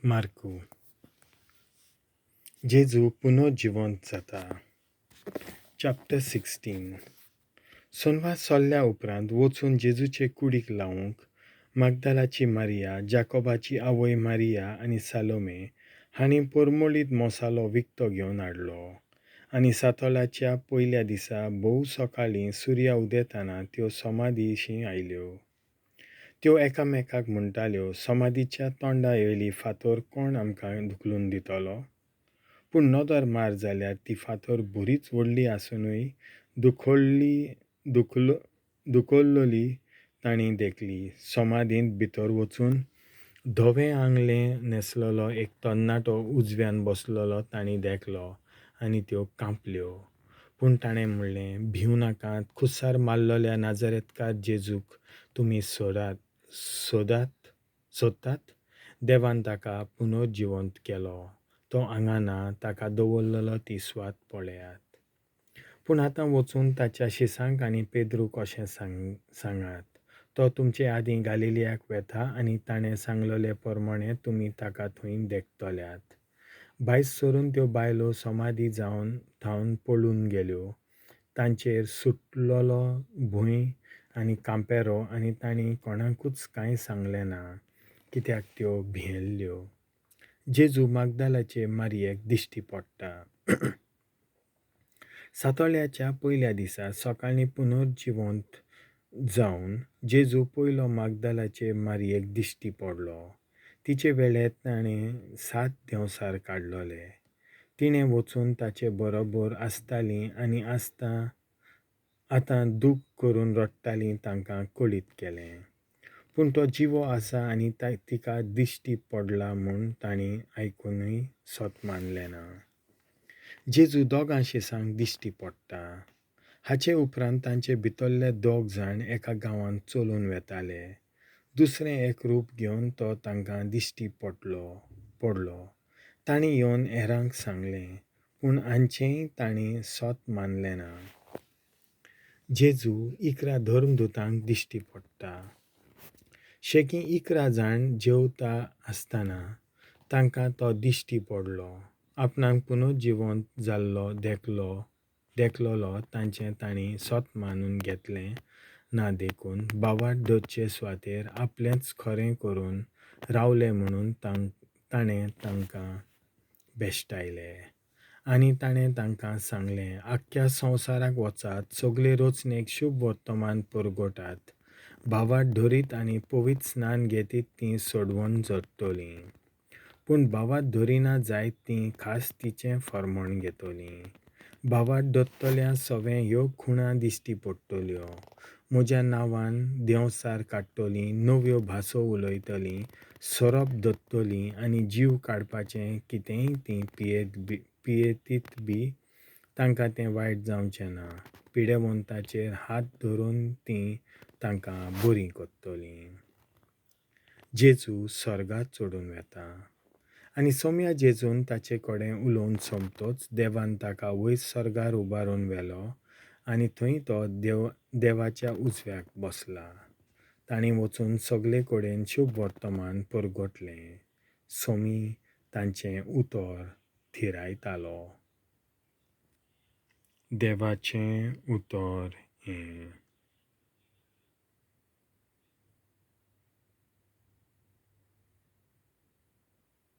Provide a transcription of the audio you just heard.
मार्कू. जेजू पुनर्जिवंत जाता. चॅप्टर 16. सोनवार सरल्या उपरांत वचून जेजूचे कुडीक लावंक मागदालाची मारिया, जाकोबाची आवय मारिया आनी सालोमे हांणी परमळीत मसालो विकतो घेवन हाडलो. आनी सातोळ्याच्या पयल्या दिसा भोव सकाळीं सुर्या उदेताना त्यो समाधीशी आयल्यो. त्यो एकामेकाक म्हणटाल्यो, समाधीच्या तोंडा वयली फातर कोण आमकां धुकलून दितलो? पूण नदर मार जाल्यार ती फातर बरीच व्हडली आसुनूय दुखल्लोली तांणी देखली. समाधींत भितर वचून धवें आंगलें न्हेसलेलो एक तरणाटो उजव्यान बसलेलो तांणी देखलो आनी त्यो कांपल्यो. पूण ताणें म्हणलें, भिवं नाकात, खुस्सार मारलेल्या नाजरेतकार जेजूक तुमी सोदतात? देवान ताका पुनर्जिवंत केलो. तो हांगा ना, ताका दवरलेलो ती सुवात पळयात. पूण आतां वचून ताच्या शिसांक आनी पेद्रूक अशें सांगात, तो तुमचे आदीं गालिलियाक वेता आनी ताणें सांगलेले प्रमाणें तुमी ताका थंय देखतल्यात. भायर सरून त्यो बायलो समाधी जावन थावन पळून गेल्यो. तांचेर सुटलेलो भंय आनी कांपेरो आनी तांणी कोणाकूच कांय सांगलें ना, कित्याक त्यो भियेल्ल्यो. जेजू मागदालाचे मारयेक दिश्टी पडटा. सातोळ्याच्या पयल्या दिसा सकाळीं पुनर्जिवंत जावन जेजू पयलो मागदालाचे मारयेक दिश्टी पडलो. तिचे वेळे ताणें 7 देंवसार काडलेले. तिणें वचून ताचे बरोबर आसतालीं आनी आतां दूख करून रडटालीं तांकां कळीत केलें. पूण तो जिवो आसा आनी तिका दिश्टी पडला म्हूण तांणी आयकुनूय सत मानलें ना. जेजू दोगां शिसांक दिश्टी पडटा. हाचे उपरांत तांचे भितरले 2 जाण एका गांवांत चलून वेताले. दुसरें एक रूप घेवन तो तांकां दिश्टी पडलो. तांणी येवन हेरांक सांगलें, पूण हांचेंय तांणी सत मानलें ना. जेजू 11 धर्मदूतांक दिश्टी पडटा. शेकीं 11 जाण जेवता आसतना तांकां तो दिश्टी पडलो. आपणाक पुनर्जिवंत जाल्लो देखलोलो तांचें तांणी सत मानून घेतलें ना देखून भावार्थ धरचे सुवातेर आपलेंच खरें करून रावले म्हणून ताणें तांकां भेश्टायले. आनी ताणें तांकां सांगलें, आख्ख्या संवसाराक वचात, सगळे रचनेक शुभ वर्तमान परगटात. भावार्थ धरीत आनी पवित्र स्नान घेतीत तीं सोडवण जडटलीं, पूण भावार्थ धरिना जायत तीं खास तिचें फर्मण घेतलीं. भावार्थ धरतल्या सवें ह्यो खुणा दिश्टी पडटल्यो. म्हज्या नांवान देंवसार काडटलीं, नव्यो भासो उलयतलीं, सोरोप धरतलीं आनी जीव काडपाचें कितेंय तीं पियेतीत बी तांकां तें वायट जावचें ना. पिडेवंताचेर हात धरून तीं तांकां बरीं करतलीं. जेजू स्वर्गात चडून वेता. आनी सोम्या जेजून ताचे कडेन उलोवन सोंपतोच देवान ताका वयर स्वर्गार उबारून व्हेलो आनी थंय तो देवाच्या उजव्याक बसला. तांणी वचून सगळे कडेन शुभ वर्तमान परगटलें. सोमी तांचें उतर थिरायतालो. देवाचें उतर हें.